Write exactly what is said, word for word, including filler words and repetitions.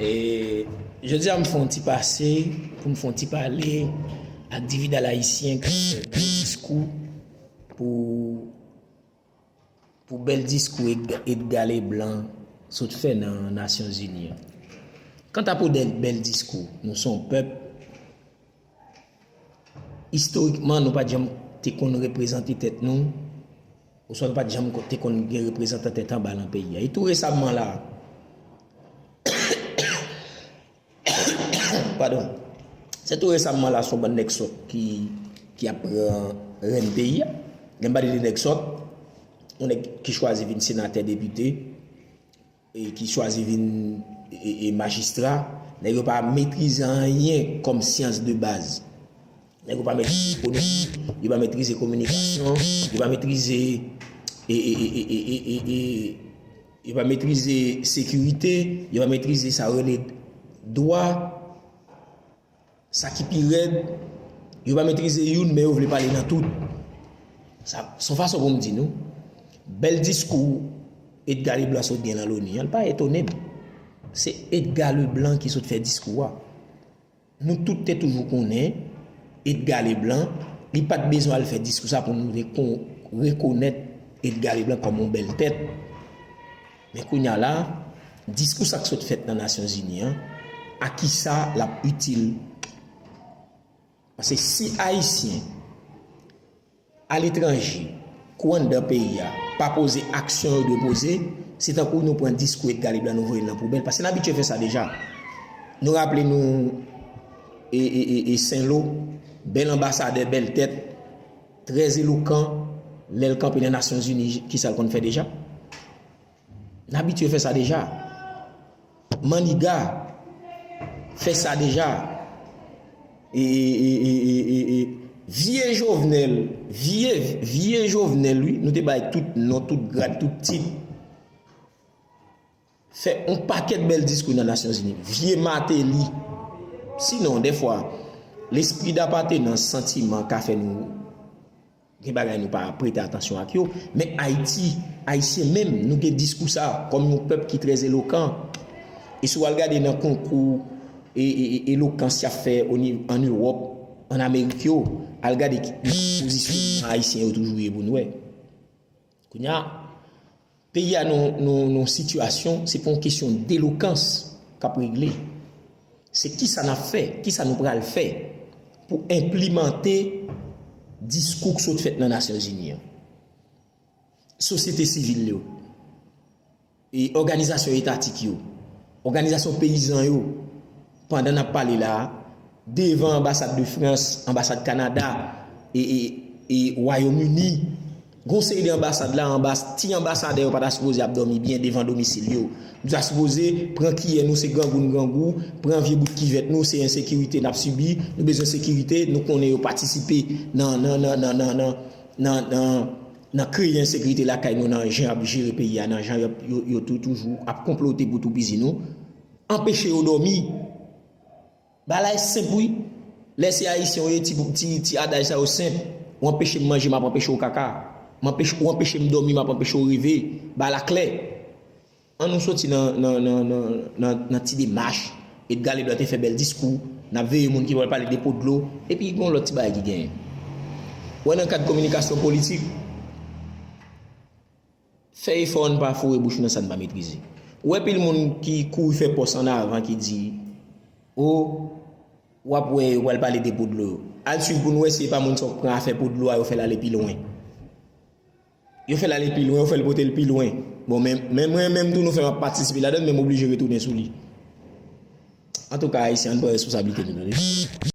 E jodi a m fè yon ti pase pou m fè yon ti pale ak dividal ayisyen k ap fè bèl diskou pou pou bèl diskou Edga- Edgar Leblanc sot fè nan Nasyonzini an. Kanta pou bèl diskou, nou se yon pèp, istorikman, nou pa t janm te konn reprezante tèt nou, oswa nou pa t janm te konn gen reprezantan tèt anba nan peyi a. E tou resamman la, padon, se tou resamman la, se yon bann nèg sòt ki, ki ap pran rèn peyi a. Lè m pale de nèg sòt, yon nèg ki chwazi vin senatè, depite, e ki chwazi vin e, e, majistra, nèg yo pa metrize anyen kòm syans de baz. Nèg yo pa metrize ekonomi, yo pa metrize kominikasyon, yo pa metrize e, e, e, e, e, e, e, e, yo pa metrize sekirite, yo pa metrize sa yo rele dwa, sa ki pi rèd, yo pa metrize youn, men yo vle pale nan tout. Sa, se yon fason pou m di nou, bèl diskou Edgar Leblanc sot gen nan loni an, l pa etone m. Se Edgar Leblanc ki sot fè diskou a. Nou tout te toujou konnen Edgar Leblanc, li pa t bezwen al fè diskou sa pou nou te kon- rekonèt Edgar Leblanc kòm yon bèl tèt. Men kounye a la, diskou sa k sot fèt nan Nasyonzini an, a kisa l ap itil? Paske si Ayisyen aletranje kou anndan peyi a pa poze aksyon yo dwe poze, se tankou nou pran diskou Edgar Leblanc, nou voye l nan poubèl, paske n abitye fè sa deja. Nou raple nou e, e, e, e Senlo, bèl anbasadè, bèl tèt, trè elokan, lè l kanpe nan Nasyonzini, kisa l konn fè deja? N abitye fè sa deja. Maniga fè sa deja. E, e, e, e, e, e, e, vye Jovenel, vye, vye Jovenel, wi, nou te bay tout non, tout grad, tout tit. Fè yon pakèt bèl diskou nan Nasyonzini. Vye Martelly. Sinon, dèfwa, lespri dapatenans, santiman ka fè nou gen bagay nou pa prete atansyon ak yo. Men Ayiti, Ayisyen menm, nou gen diskou sa kòm yon pèp ki trè elokan. E si w al gade nan konkou e, e, e, elokans y ap fè o niv- ann Ewòp, ann Amerik yo, al gade ki pozisyon Ayisyen yo toujou ye pou n wè. Kounye a, peyi a nan, nan, nan yon sitiyasyon, se pa yon kesyon delokans k ap regle. Se kisa n ap fè, kisa nou pral fè pou enplimante diskou k sot fèt nan Nasyonzini an. Sosyete sivil yo, e òganizasyon etatik yo, òganizasyon peyizan yo, pandan n ap pale la a, devan anbasad de Frans, anbasad Kanada, e, e, e Wayòm Ini, gon seri de anbasad la, anbas- ti anbasadè yo pa ta sipoze ap dòmi byen devan domisil yo. Nou ta sipoze pran kiyè nou, se grangou n grangou, pran vye bout kivèt nou, se ensekirite n ap sibi, nou bezwen sekirite, nou konnen yo patisipe nan, nan, nan kreye ensekirite lakay nou, nan jan y ap jere peyi a, nan jan y ap, yo, yo tou, toujou ap konplote pou toupizi nou, anpeche yo dòmi. Bagay la senp wi. Lè se Ayisyen w ye, ti, ti, ti adaj sa yo senp. Ou anpeche m manje, m ap anpeche w kaka. M anpeche, ou anpeche m dòmi, m ap anpeche w reve. Bagay la klè. An nou soti nan, nan, nan, nan, nan, nan ti demach. Edgar Leblanc te fè bèl diskou. N ap veye moun ki pral pale depo dlo. Epi gen yon lòt ti bagay ki genyen. Ou wè nan kad kominikasyon politik, fè efò ann pa foure bouch ou nan sa n pa metrize. Ou wè pil moun ki kouri fè pòs ann avan ki di, o, w ap wè yo pral pale de po dlo yo. Al swiv pou n wè si e pa moun sa w pran afè po dlo a yo fè l ale pi lwen. Yo fè l ale pi lwen, yo fè l pote l pi lwen. Bon, men, men mwen menm tou nou fè m ap patisipe ladan l, men m oblije retounen sou li. Antouka, Ayisyen, ann pran responsablite nou, tande.